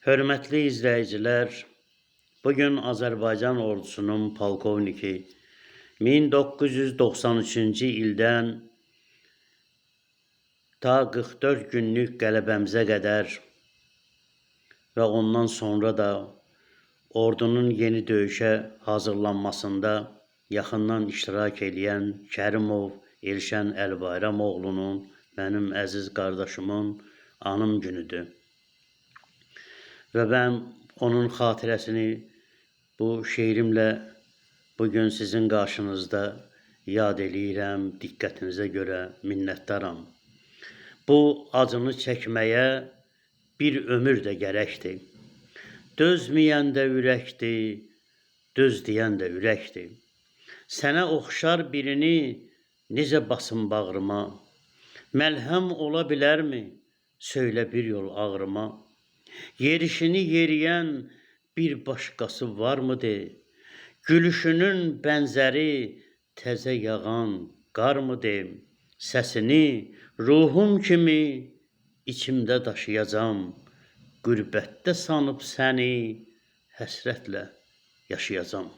Hörmətli izləyicilər, bugün Azərbaycan ordusunun polkovniki 1993-cü ildən ta 44 günlük qələbəmizə qədər və ondan sonra da ordunun yeni döyüşə hazırlanmasında yaxından iştirak eləyən Kərimov Elşən Əlbayramoğlunun, mənim əziz qardaşımın anım günüdür. Və mən onun xatirəsini bu şeirimlə bugün sizin qarşınızda yad eləyirəm. Diqqətinizə görə minnətdaram. Bu acını çəkməyə bir ömür də gərəkdir. Dözməyən də ürəkdir, döz deyən də ürəkdir. Sənə oxşar birini necə basım bağrıma? Məlhəm ola bilərmi? Söylə bir yol ağrıma. Yerişini yeriyən bir başqası varmı de? Gülüşünün bənzəri təzə yağan qarmı de? Səsini ruhum kimi içimdə daşıyacam. Qürbətdə sanıb səni həsrətlə yaşayacam.